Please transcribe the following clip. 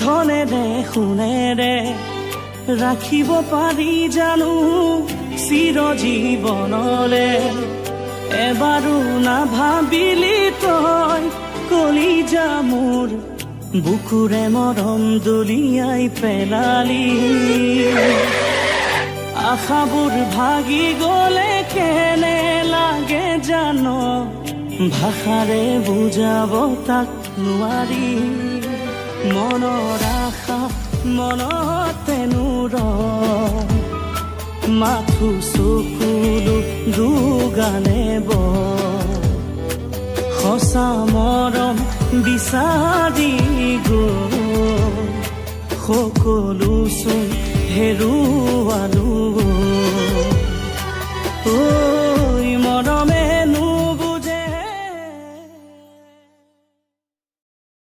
ধনেৰে সোণেৰে ৰাখিব পাৰি জানো চিৰ জীৱনলে? এবাৰো নাভাবিলি তই, কলিজা মোৰ বুকুৰে মৰম দলিয়াই পেলালি। আশাবোৰ ভাগি গলে কেনে লাগে জান? ভাষাৰে বুজাব তাক নোৱাৰি। মনৰ আশা মনতে ৰয়, মাথো চকুলো দুগালে বয়। সঁচা মৰম বিচাৰি গৈ সকলো চোন হেৰুৱালো।